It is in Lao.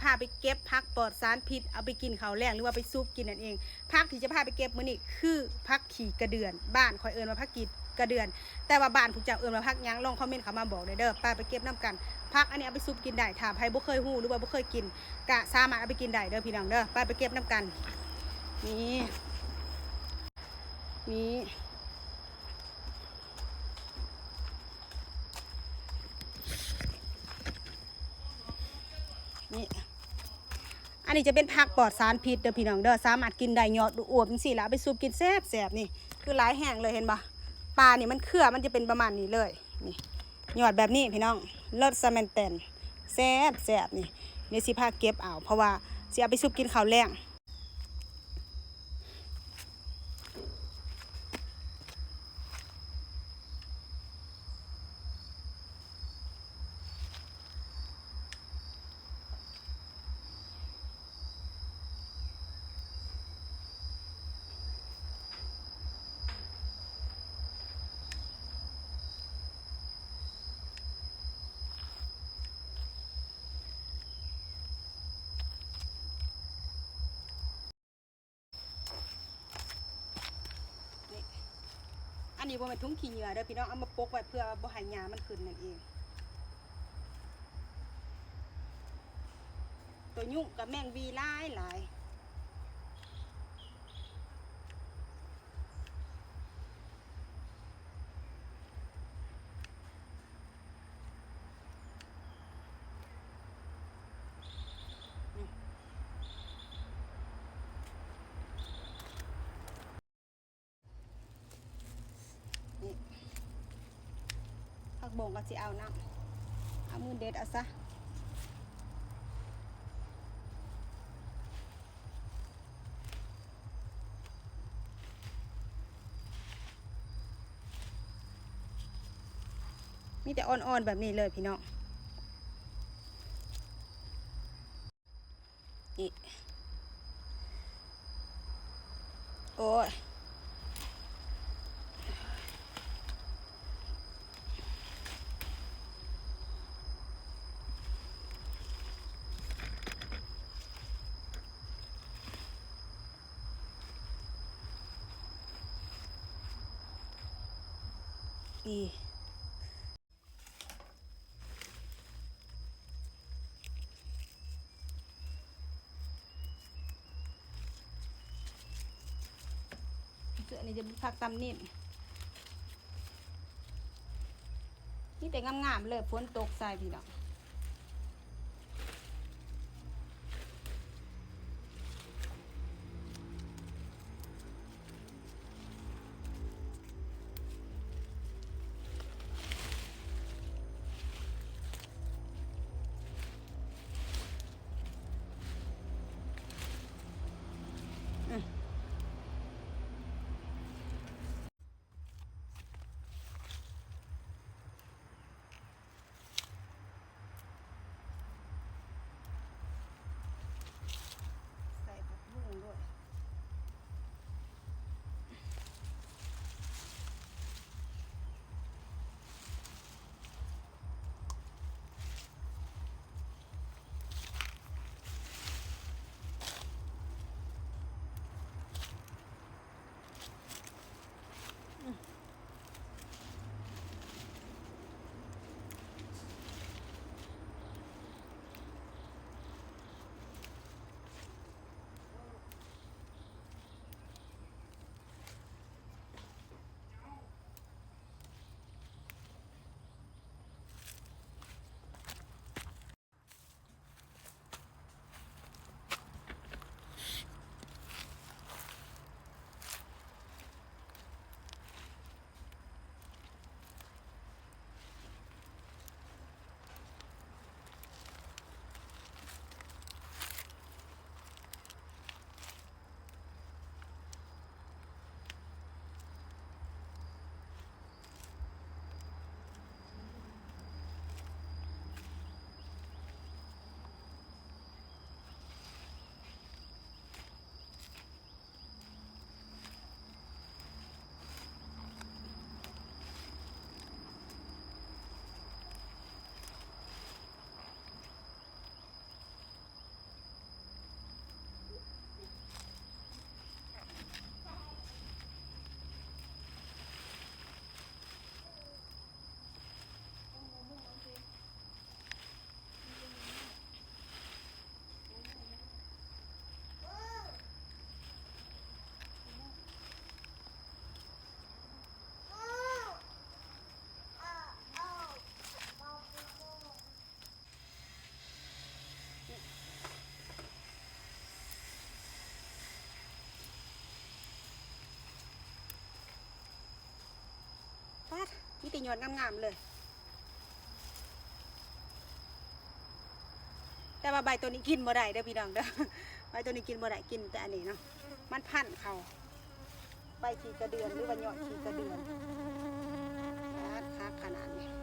ພາໄປເກັບຜັກປອດສານພິດ ເອົາໄປກິນເຂົ້າແລງ ຫຼືວ່າໄປຊຸບກິນນັ້ນເອງ. ຜັກທີ່ຈະພາໄປເກັບມື້ນີ້ຄືຜັກຂີ້ກະເດືອນ, ບ້ານຂ້ອຍເອີ້ນວ່າຜັກກີດກະເດືອນ ແຕ່ວ່າບ້ານພວກເຈົ້າເອີ້ນວ່າຜັກຫຍັງ ລອງຄອມເມັນເຂົ້າມາບອກແດ່ເດີ. ໄປ ໄປເກັບນຳກັນ. ຜັກອັນນີ້ເອົາໄປຊຸບກິນໄດ້ ຖ້າໃຜບໍ່ເຄີຍຮູ້ ຫຼືວ່າບໍ່ເຄີຍກິນ ກະສາມາດເອົາໄປກິນໄດ້ເດີພີ່ນ້ອງເດີ. ໄປ ໄປເກັບນຳກັນ. ນີ້ ນີ້ ນີ້ ອັນນີ້ຈະເປັນຜັກປອດສານພິດເດີພີ່ນ້ອງເດີ ສາມາດກິນໄດ້ ຍອດອວບໆ ຈັ່ງຊີ້ລະ ເອົາໄປຊຸບກິນແຊບໆ. ນີ້ຄືຫຼາຍແຮງເລີຍ ເຫັນບໍ່? ປານີ້ມັນເຄືອມັນຈະເປັນປະມານນີ້ເລີຍ. ນີ້ ຍອດແບບນີ້ພີ່ນ້ອງ ລົດສະແມນແຕນ ແຊບໆ. ນີ້ ດຽວຊິພາເກັບເອົາ ເພາະວ່າຊິເອົາໄປຊຸບກິນເຂົ້າແລງ. ນີ້ ອັນນີ້ບໍ່ແມ່ນຖົງຂີ້ເຫຍື້ອເດີພີ່ນ້ອງ ເອົາມາປົກໄວ້ເພື່ອບໍ່ໃຫ້ຫຍ້າມັນຂຶ້ນນັ້ນເອງ. ໂຕຍຸງກັບແມງວີຫຼາຍໆ. ນີ້ ຜັກບົ້ງກໍຊິເອົານຳ ເອົາມືເດັດເອົາຊະ. ມີແຕ່ອ່ອນໆ ແບບນີ້ເລີຍພີ່ນ້ອງ. ນີ້ ໂອ້ຍ ນີ້ ສ່ວນນີ້ຈະເປັນຜັກຕຳນິນ ມີແຕ່ງາມໆ ເລີຍ ຝົນຕົກໃສ່ພີ່ນ້ອງ. ອືມ. ຍອດງາມໆເລີຍ. ແຕ່ວ່າໃບໂຕນີ້ກິນບໍ່ໄດ້ເດີພີ່ນ້ອງເດີ ໃບໂຕນີ້ກິນບໍ່ໄດ້ ກິນແຕ່ອັນນີ້ເນາະ ມັນພັນເຂົ້າ ໃບຂີ້ກະເດືອນ ຫຼືວ່າຍອດຂີ້ກະເດືອນ ຄັກຂະໜາດນີ້.